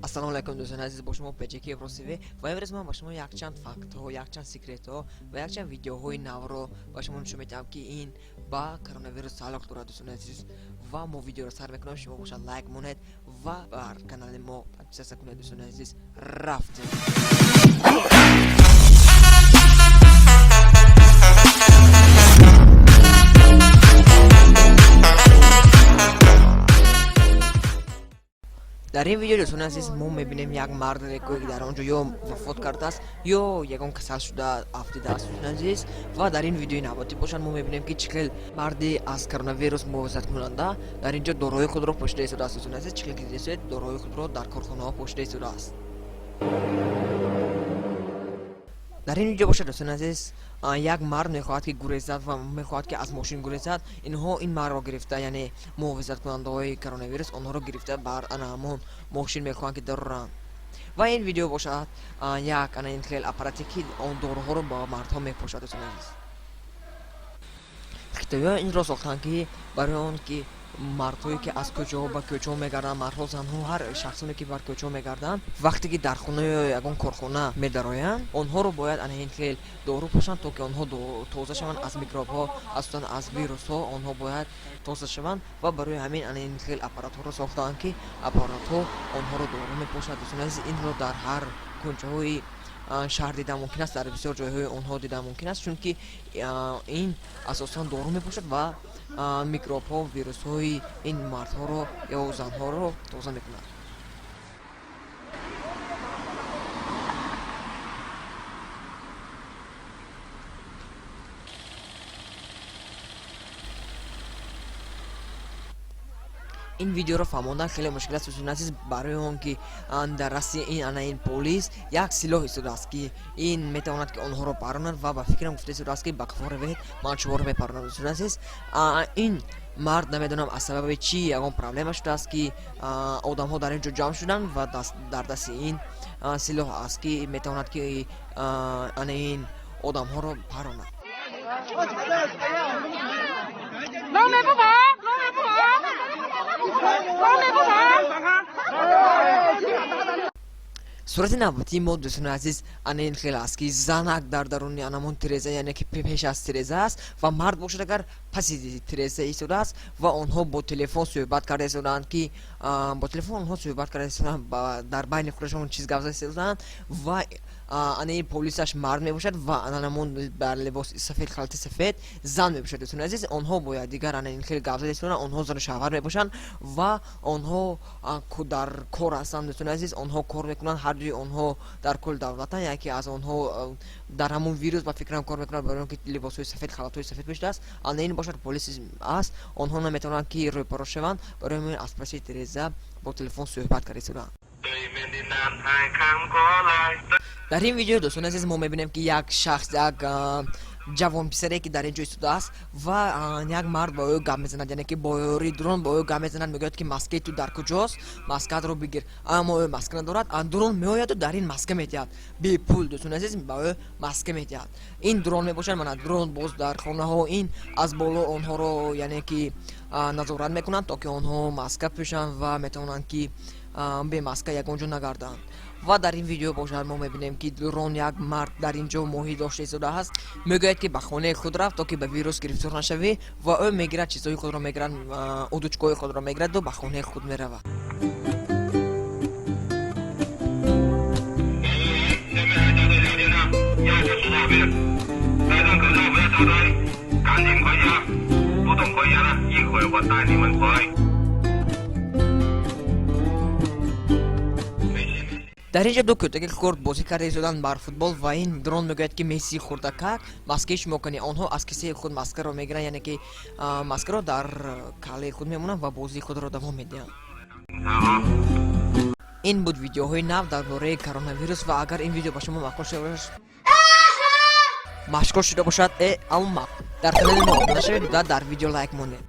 Ассалому алайкум, дӯстони азиз, бо шумо PJK Еврос ТВ ва имрӯз ман ба шумо якчанд фактҳо, якчанд секретҳо ва якчанд видеоҳои навро ба шумо нишон медиҳам, ки ин ба коронавирус тааллуқ дорад, дӯстони азиз. Ва мо видеоро сар мекунем, шумо бошад лайк монед ва бар канали мо подписаться кунед, дӯстони азиз. Рафтем. Дар ин видео, дӯстони азиз, мо мебинем як марде, ки дар он ҷо ё вафот кардааст, ё ягон касал шуда афтидааст, дӯстони азиз. Ва дар ин видеои навбатӣ бошад, мо мебинем, ки чӣ хел марди аз коронавирус муҳофизаткунанда дар ин ҷо доруҳои худро пӯшида истодааст. Дӯстони азиз, чӣ хел ки дидед, доруҳои худро дар корхонаҳо пӯшида истодааст. Дар ин видео бошад, дӯстони азиз, як мард мехоҳад, ки гурезад ва мехоҳад, ки аз мошин гурезад. Инҳо ин мардро гирифта, яъне муҳофизаткунандаҳои коронавирус онҳоро гирифта, бар ана ҳамон мошин мехоҳанд, ки дароранд. Ва ин видео бошад, як ана ин хел аппарате, ки он доруҳоро ба мардҳо мепошад. Дӯстони азиз, хитоиҳо инро сохтанд, ки барои он ки мардҳое, ки аз кӯчаҳо ба кӯчаҳо мегарданд, мардҳо, занҳо, ҳар шахсоне, ки бар кӯчаҳо мегарданд, вақте ки дар хона ё ягон корхона медароянд, онҳоро бояд ана ин хел дору пошанд, то ки онҳо тоза шаванд аз микробҳо, асосан аз вирусҳо онҳо бояд тоза шаванд. Ва барои ҳамин ана ин хел аппаратҳоро сохтаанд, ки аппаратҳо онҳоро дору мепошад. Дӯстони азиз, инро дар ҳар кунҷаҳои шаҳр дидан мумкин аст, дар бисёр ҷойҳои онҳо дидан мумкин аст, чунки ин асосан дору мепошад ва микробҳо, вирусҳои ин мардҳоро ё занҳоро тоза мекунад. Ин видеоро фаҳмондан хеле мушкил аст, дӯстони азиз, барои он ки дар дасти ин ана ин полис як силоҳ истодааст, ки ин метавонад, ки онҳоро паронад, ва ба фикрам гуфта истодааст, ки ба қафо равед, ман шуморо мепаронам. Дӯстони азиз, ин мард намедонам аз сабаби чӣ ягон проблема шудааст, ки одамҳо дар ин ҷо ҷамъ шуданд ва дар дасти ин силоҳ аст, ки метавонад, ки ана ин одамҳоро паронад. 老妹不跑，老妹不跑，老妹不跑。 Сурати навбатии мо, дӯстони азиз, ана ин хел аст, ки занак дар даруни анамон тиреза, яъне ки пеш аз тиреза аст, ва мард бошад агар паси тиреза истодааст ва онҳо бо телефон суҳбат карда истодаанд, ки бо телефон онҳо суҳбат карда истодаанд, дар байни худашон чиз гап зада истодаанд. Ва ана ин полисаш мард мебошад ва анамон бар либоси сафед, халати сафед зан мебошад. Дӯстони азиз, онҳо бо якдигар ана ин хел гап зада истодаанд. Онҳо зану шавҳар мебошанд ва онҳо дар кор ҳастанд. Дӯстони азиз, онҳо кор мекунанд, ҳар дуи онҳо дар кулли давлатанд. Яке аз онҳо дар ҳамон вирус, ба фикрам, кор мекунад, барои он ки либосҳои сафед, халатҳои сафед пӯшидааст. Ана ин бошад полис аст. Онҳо наметавонанд, ки рӯпаро шаванд, барои ҳамин аз паси тиреза бо телефон суҳбат карда истодаанд. Дар ин видео, дӯстони азиз, мо мебинем, ки як шахс, як ҷавонписаре, ки дар ин ҷо истодааст, ва як мард бо ӯ гап мезанад, яъне ки бо ёрии дрон бо ӯ гап мезанад. Мегӯяд, ки маскаи ту дар куҷост, маскаатро бигир. Аммо ӯ маска надорад. Дрон меояду дар ин маска медиҳад бепул. Дӯстони азиз, ба ӯ маска медиҳад. Ин дрон мебошад. Мана дрон боз дар хонаҳо, ин аз боло онҳоро, яъне ки, назорат мекунанд, то ки онҳо маска пӯшанд ва метавонанд, ки бемаска ягон ҷо нагарданд. Ва дар ин видео бошад, мо мебинем, ки дрон, як мард дар ин ҷо моҳӣ дошта истодааст. Мегӯяд, ки ба хонаи худ рафт, то ки ба вирус гирифтор нашавӣ, ва ӯ мегирад, чизҳои худро мегирад, удочкаҳои худро мегираду ба хонаи худ меравад. 前面还加队聊天呢，要求说多少遍？戴上口罩不要扎堆，赶紧回家！不懂回家的，一会我带你们回。没事没事。 Дар ин ҷо ду кӯдаки хурд бозӣ карда истоданд бар футбол ва ин дрон мегӯяд, ки Месси хурдакак, маскаи шумо кунӣ. Онҳо аз кисаи худ маскаро мегиранд, яъне ки маскаро дар каллаи худ мемонанд ва бозии худро давом медиҳанд. 警察啊！ Ин буд видеоҳои нав дар бораи коронавирус. Ва агар ин видео ба шумо маъқул шуда бошад, дар канали мо обуна шавед ва дар видео лайк монед.